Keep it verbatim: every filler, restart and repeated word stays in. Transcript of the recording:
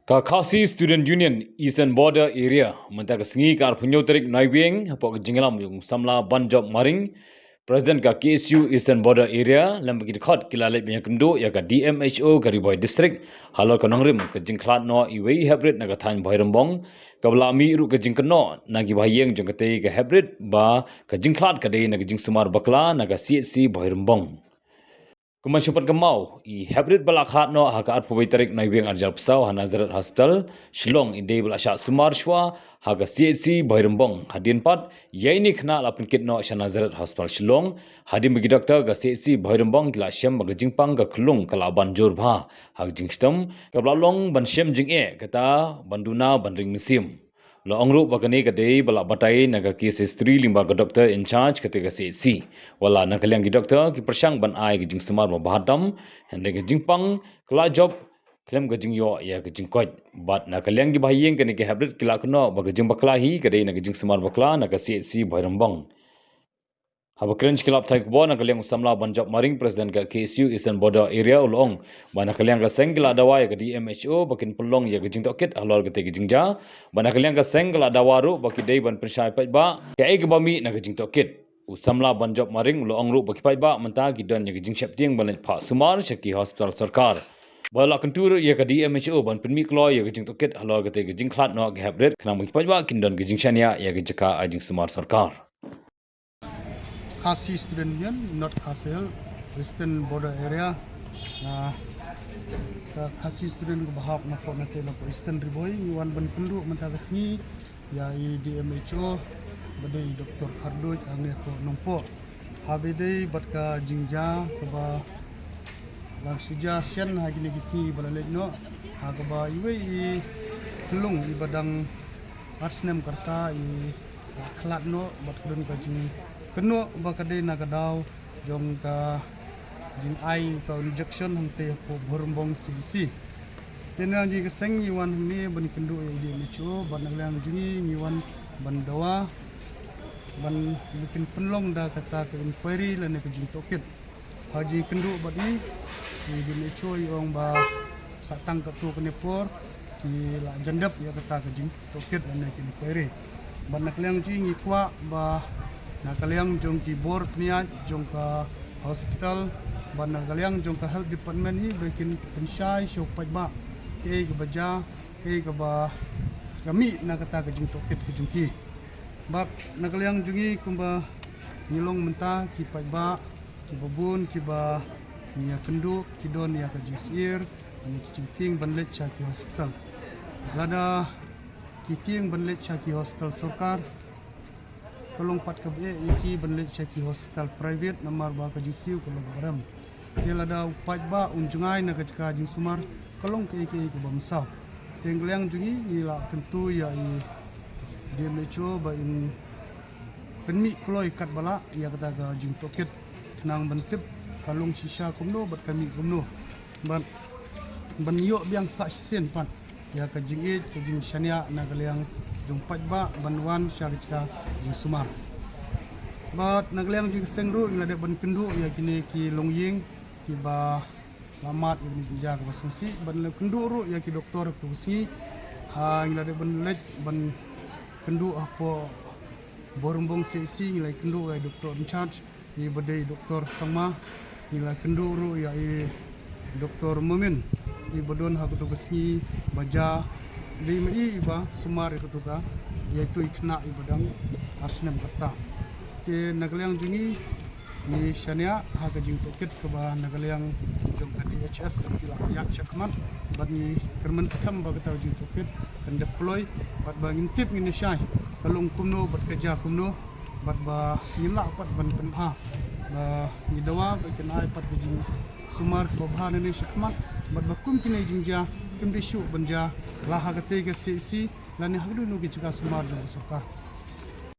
Ka Khasi Student Union Eastern Border Area mynta ka sngi ka arphew tarik Naiwieng hapoh ka jingïalam u samla Banjop Maring, President ka K S U Eastern Border Area lem bad ki dkhot ki la leit ban ïakynduh ïa ka D M H O ka Ri Bhoi District halor ka nongrim ka jingkhlad noh iwei i heprit na ka thaiñ Bhoirymbong, kaba la mih ruh ka jingkynnoh na ki bahaïing jong katei ka heprit ba ka jingkhlad ka dei na ka jingsumar bakla na ka C H C Bhoirymbong. Kumba shong pat ka maw, i heprit ba la khlad noh ha ka arphew tarik Naiwieng arhajar arphew saw ha Nazareth Hospital Shillong i dei ba la shah sumar shuwa ha ka C H C Bhoirymbong. Hadien pat ïa ine i khynnah la pynkit noh sha Nazareth Hospital Shillong, hadien ba ki doktor ka C H C Bhoirymbong ki la shem ba ka jingpang ka khyllung ka la ban jur bha ha ka jingshitom, kaba la long ban shem jingeh kata ban duna ban ring mynsiem. La ong ruh ba kane ka dei ba la batai na ka case history lyngba ka doctor in charge kata ka C H C. Wat la na ka liang ki doctor ki pyrshang ban ai ka jingsumar ba bha tam, hynrei ka jingpang ka la jop khlem ka jingïoh ïa ka jingkoit. Bad na ka liang ki bahaïing kane ka heprit ki la kynnoh ba ka jingbakla hi ka dei na ka jingsumar bakla na ka C H C Bhoirymbong. Haba kren sha ki lad pathai khubor na ka liang u samla Banjop Maring, President ka K S U Eastern Border Area, u la ong ba na ka liang ka seng ki la dawa ïa ka D M H O ba kin pynlong ïa ka jingtohkit halor katei ka jingjia. Ba na ka liang ka seng ki la dawa ruh ba ki dei ban pynshai paidbah kaei kaba mih na ka jingtohkit. U samla Banjop Maring u la ong ruh ba ki paidbah mynta ki don ïa ka jingsheptieng ban leit phah sumar sha ki hospital sorkar. Ba la kyntu ruh ïa ka D M H O ban pynmih kloi ïa ka jingtohkit halor katei ka jingkhlad noh ka heprit, khnang ba ki paidbah kin don ka jingshaniah ïa ka jaka ai jingsumar sorkar. Khasi Student Union, North Khasi Hills, Western Border Area. Ah, ka Khasi Student kaba hap napoh nate napoh Eastern Ri Bhoi, ngi wan ban kynduh mynta ka sngi ïa i D M H O ba dei i Doktor Kharduid hangne hapoh Nongpoh. Haba ïadei bad ka jingjia kaba la shu jia shen ha kine ki sngi ba la leit noh, ha kaba iwei i khyllung iba dang ar snem ka rta i la khlad noh bad ka don ka jingkynnoh ba ka dei na ka daw jong ka jingai ka injection hangtei hapoh Bhoirymbong C H C. Te na jong ka seng ngi wan hangne ban kynduh ïa i D M H O bad na ka liang jong ngi ngi wan ban dawa ban kin pynlong da kata ka inquiry lane ka jingtohkit. Ha jingkynduh bad i, i D M H O i ong ba sa tang katto katne por ki la jan dep ïa kata ka jingtohkit lane ka inquiry. Bad na ka liang jong ngi ngi kwah ba na ka liang jong ki bor pynïaid jong ka hospital bad na ka liang jong ka health department hi ba kin pynshai sha u paidbah kaei kaba jia, kaei kaba ka mih na kata ka jingtohkit ka jong ki. Bad na ka liang jong ngi kumba ngi long mynta ki paidbah kiba bun kiba ngi ïakynduh ki don ïa ka jingsyier, ngi ki jingkieng ban leit sha ki hospital. Lada ki kieng ban leit sha ki hospital sorkar, ka long pat kaba eh ïa ki ban leit sha ki hospital private namar ba ka jingsiew ka long kaba rem. Te lada u paidbah un jngai na ka jaka jingsumar ka long kaei kaei kaba mynsaw. Te na ka liang jong ngi ngi la kyntu ïa i D M H O ba in pynmih kloi katba lah ïa kata ka jingtohkit khnang ban tip ka long shisha kumno bad ka mih kumno. Ban ban ïoh biang sa shisien pat ïa ka jingïeit ka jingshaniah na ka liang jong paidbah ban wan sha ka jaka jingsumar. Bad na ka liang jong ka seng ruh ngi la dep ban kynduh ïa kine ki longïing kiba la mad ïa kine ki jaka ba sngewsih, ban la kynduh ruh ïa ki doktor ha ka sngi. Ha ngi la dep ban leit ban kynduh hapoh Bhoirymbong C H C ngi la kynduh ïa i doktor in charge, i ba dei Doktor Sangma, ngi la kynduh ruh ïa i Doktor Momin, i ba don ha kato ka sngi ba jia, dei ma i i ba sumar ïa kato ka, ïa ito i khynnah i ba dang ar snem ka rta. Te na ka liang jong ngi, ngi shaniah ha ka jingtohkit kaba na ka liang jong ka D H S ki la ïaid shakhmat, bad ngi kyrmen skhem ba kata ka jingtohkit kan dep kloi, bad ba ngin tip ngin ïa shai ka long kumno bad ka jia kumno. Bad ba ngin lah pat ban pynbha ba ngi dawa ba kin ai pat ka jingsumar kaba bha nangne shakhmat, bad ba kum kine jingjia kim dei shuh ban jia la ha katei ka C H C lane ha kano kano ki jaka sumar jong ka sorkar.